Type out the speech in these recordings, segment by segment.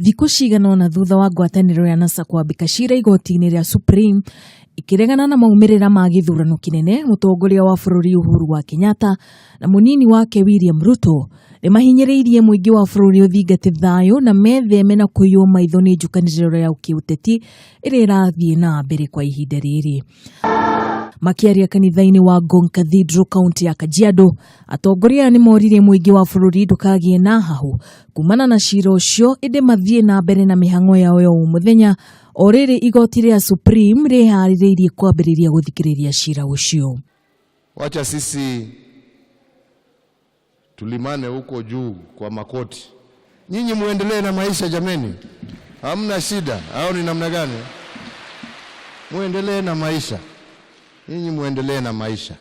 Thikũ cigana ũna thutha wa ngwatanĩro ya NASA kwambĩka cira igoti-inĩ rĩa Supreme ĩkĩregana na maumĩrĩra ma gĩthurano kĩnene, mũtongoria wa bũrũri Uhuru wa Kenyatta na mũnini wake William Ruto nĩ mahinyĩrĩirie mũingĩ wa bũrũri ũthingate thayũ na metheme na kũiywo maitho nĩ njũkanĩrĩro ya kĩũteti ĩrĩa ĩrathiĩ na mbere kwa ihinda rĩrĩ. Makĩaria kanitha-inĩ wa Ngong Cathedral kaunti ya Kajiado, atongoria aya nĩ moririe mũingĩ wa bũrũri ndũkagĩe na hahũ kumana na cira ũcio, ĩndĩ mathiĩ na mbere na mĩhang'o yao ya o mũthenya o rĩrĩ igoti rĩa Supreme rĩharĩrĩirie kwambĩrĩria gũthikĩrĩria cira ũcio. Wacha sisi tulimane huko juu kwa makoti, nyinyi muendelee na maisha jameni, hamna shida. Au ni namna gani? Muendelee na maisha, nyinyi muendelee na maisha.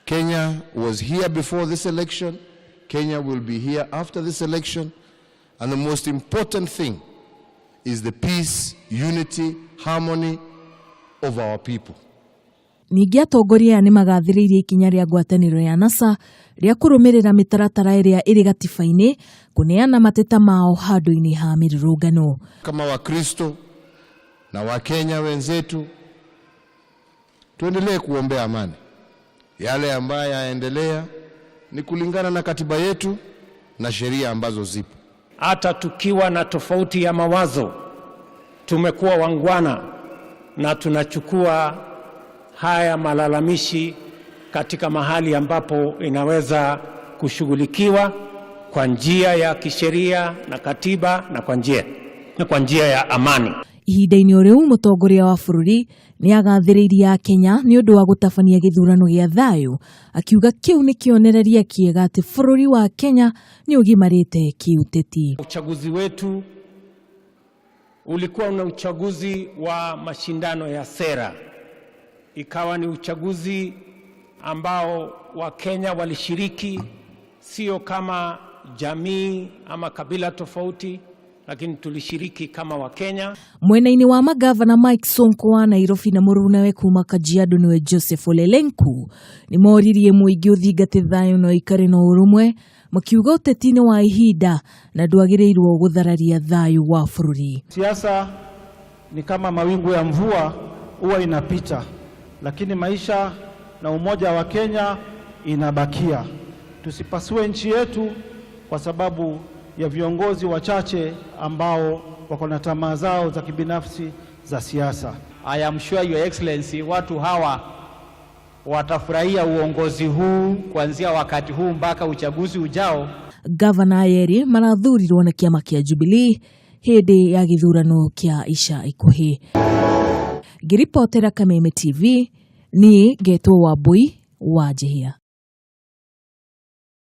Kenya was here before this election. Kenya will be here after this election. And the most important thing is the peace, unity, harmony of our people. Ningĩ atongoria aya nĩ magathĩrĩirie ikinya rĩa ngwatanĩro ya NASA rĩa kũrũmĩrĩra mĩtaratara ĩrĩa ĩrĩ gatiba-inĩ kũneana mateta mao handũ-inĩ ha mĩrũrũngano. Kama Wakristo na Wakenya wenzetu, tuendelee kuombea amani. Yale ambayo yaendelea ni kulingana na katiba yetu na sheria ambazo zipo. Hata tukiwa na tofauti ya mawazo, tumekuwa waungwana na tunachukua haya malalamishi katika mahali ambapo inaweza kushughulikiwa kwa njia ya kisheria na katiba na kwa njia ya amani. Ihinda-inĩ o rĩu, mũtongoria wa bũrũri nĩ agathĩrĩirie Akenya nĩ ũndũ wa gũtabania gĩthurano gĩa thayũ, akiuga kĩu nĩ kĩonereria kĩega atĩ bũrũri wa Kenya nĩ ũgimarĩte kĩũteti. Uchaguzi wetu ulikuwa una uchaguzi wa mashindano ya sera, ikawa ni uchaguzi ambao Wakenya walishiriki sio kama jamii ama kabila tofauti, lakini tulishiriki kama Wakenya. Mwena-inĩ wa magavana, Mike Sonko wa Nairobi na mũrunawe kuma Kajiado nĩwe Joseph Ole Lenku nĩ moririe mũingĩ ũthingate thayũ na ũikare na ũrũmwe, makiuga ũteti nĩ wa ihinda na ndwagĩrĩirwo gũthararia thayũ wa bũrũri. Siasa ni kama mawingu ya mvua, huwa inapita, lakini maisha na umoja wa Kenya inabakia. Tusipasue nchi yetu kwa sababu ya viongozi wachache ambao wako na tamaa zao za kibinafsi za siasa. I am sure, Your Excellency, watu hawa watafurahia uongozi huu kuanzia wakati huu mpaka uchaguzi ujao. Gavana erĩ marathurirwo na kĩama kĩa Jubilee hĩndĩ ya gĩthurano kĩa ica ikuhĩ. Ngĩribotera Kameme TV, niĩ ngetwo Wambui wa Njihia.